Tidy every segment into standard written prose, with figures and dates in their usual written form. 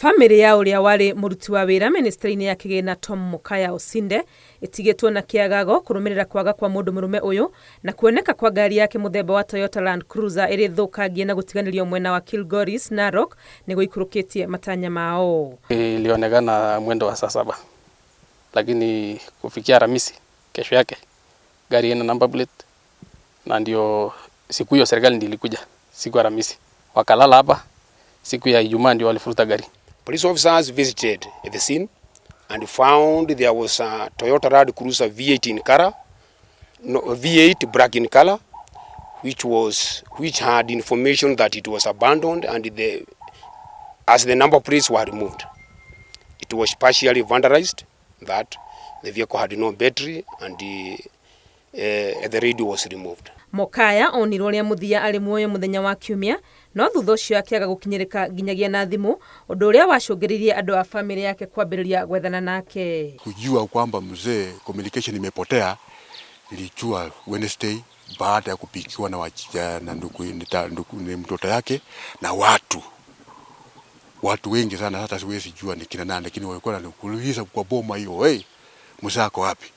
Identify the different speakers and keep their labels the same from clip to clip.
Speaker 1: Bamĩrĩ ya ũrĩa warĩ mũruti wa wĩra mĩnĩstrĩ-inĩ ya kĩgĩna Tom Mokaya Osinde ĩtigĩtwo na kĩagago kũrũmĩrĩra kwaga kwa mũndũ mũrũme ũyũ na kuoneka kwa ngari yake mũthemba wa Toyota Land Cruiser ĩrĩ thũkangie na gũtiganĩrio mwena wa Kilgoris, Narok nĩ gũikũrũkĩtie matanya mao.
Speaker 2: Ilionekana mwendo wa saa saba, lakini kufikia Alhamisi kesho yake gari haina number plate, na ndio siku hiyo serikali ndio ilikuja siku ya Alhamisi, wakalala hapa. Siku ya Ijumaa ndio walifuruta gari.
Speaker 3: Police officers visited the scene and found there was a Toyota Land Cruiser V8 in color, no, V8 black in color, which had information that it was abandoned and as the number plates were removed. It was partially vandalized, that the vehicle had no battery and the radio was removed.
Speaker 1: Mokaya onirwo rĩa mũthia arĩ muoyo mũthenya wa Kiumia, no thutha ũcio akĩaga gũkinyĩrĩka nginyagia na thimũ, ũndũ ũrĩa wacũngĩrĩirie andũ a bamĩrĩ yake kwambĩrĩria gwethana nake.
Speaker 4: Kujua kwamba mzee communication imepotea nilijua Wednesday baada ya kupigiwa na ndugu ni mtoto yake na watu wengi sana, hata siwezi jua ni kina nani, lakini walikuwa wananiuliza kwa boma hiyo, "Hey, mzee ako wapi?"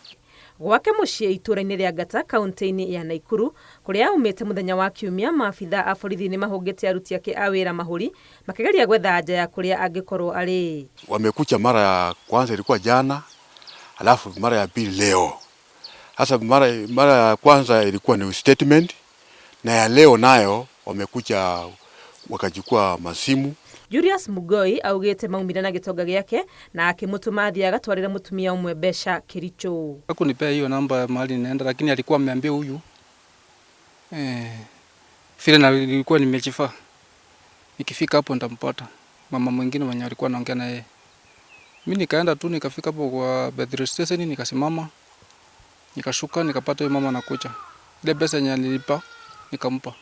Speaker 1: Gwake mũciĩ itũũra-inĩ rĩa Ngata, kaunti-inĩ ya Naikuru, kũrĩa aumĩte mũthenya wa Kiumia, maabitha a borithi nĩ mahũngĩte aruti ake a wĩra mahũri makĩgeria gwetha nja ya kũrĩa angĩkorwo arĩ.
Speaker 4: Wamekuja mara ya kwanza ilikuwa jana, alafu mara ya pili leo. Sasa mara ya kwanza ilikuwa ni statement, na ya leo nayo wamekuja wakachukua masimu.
Speaker 1: Julius Mugoi augĩte maumire na gĩtonga gĩake na akĩmũtũma athiĩ agatwarĩre mũtumia ũmwe mbeca Kericho.
Speaker 5: Hakunipea hiyo namba mahali ninaenda, lakini alikuwa ameambia huyu vile na nilikuwa nimejifaa, nikifika hapo nitampata mama mwingine mwenye alikuwa anaongea na yeye. Mimi nikaenda tu, nikafika hapo kwa petrol station, nikasimama, nikashuka, nikapata huyo mama anakuja. Ile pesa yenye alilipa nikampa.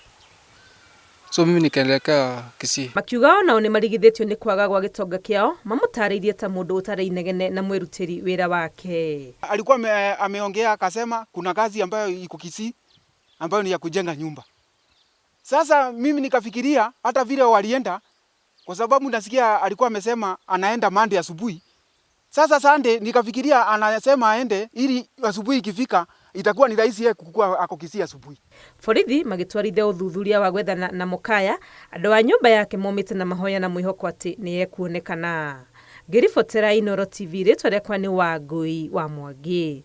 Speaker 5: So mimi nikaelekea Kisii.
Speaker 1: Makiuga onao nĩ marigithĩtio nĩ kwaga gwa gĩtonga kĩao, mamũtarĩirie ta mũndũ ũtarĩ inegene na mwĩrutĩri wĩra wake.
Speaker 6: Alikuwa ameongea akasema kuna kazi ambayo iko Kisii ambayo ni ya kujenga nyumba. Sasa mimi nikafikiria hata vile walienda, kwa sababu nasikia alikuwa amesema anaenda Monday asubuhi. Sasa Sunday nikafikiria anasema aende ili asubuhi ikifika itakuwa ni rahisi yeye kukua ako Kisii asubuhi.
Speaker 1: Borithi magĩtwarithia ũthuthuria wa gwethana na Mokaya, andũ a nyũmba yake momĩte na mahoya na mwĩhoko atĩ nĩ ekuonekana. Ngĩribotera Inooro TV, rĩtwa rĩakwa nĩ Wangũi wa Mwangi.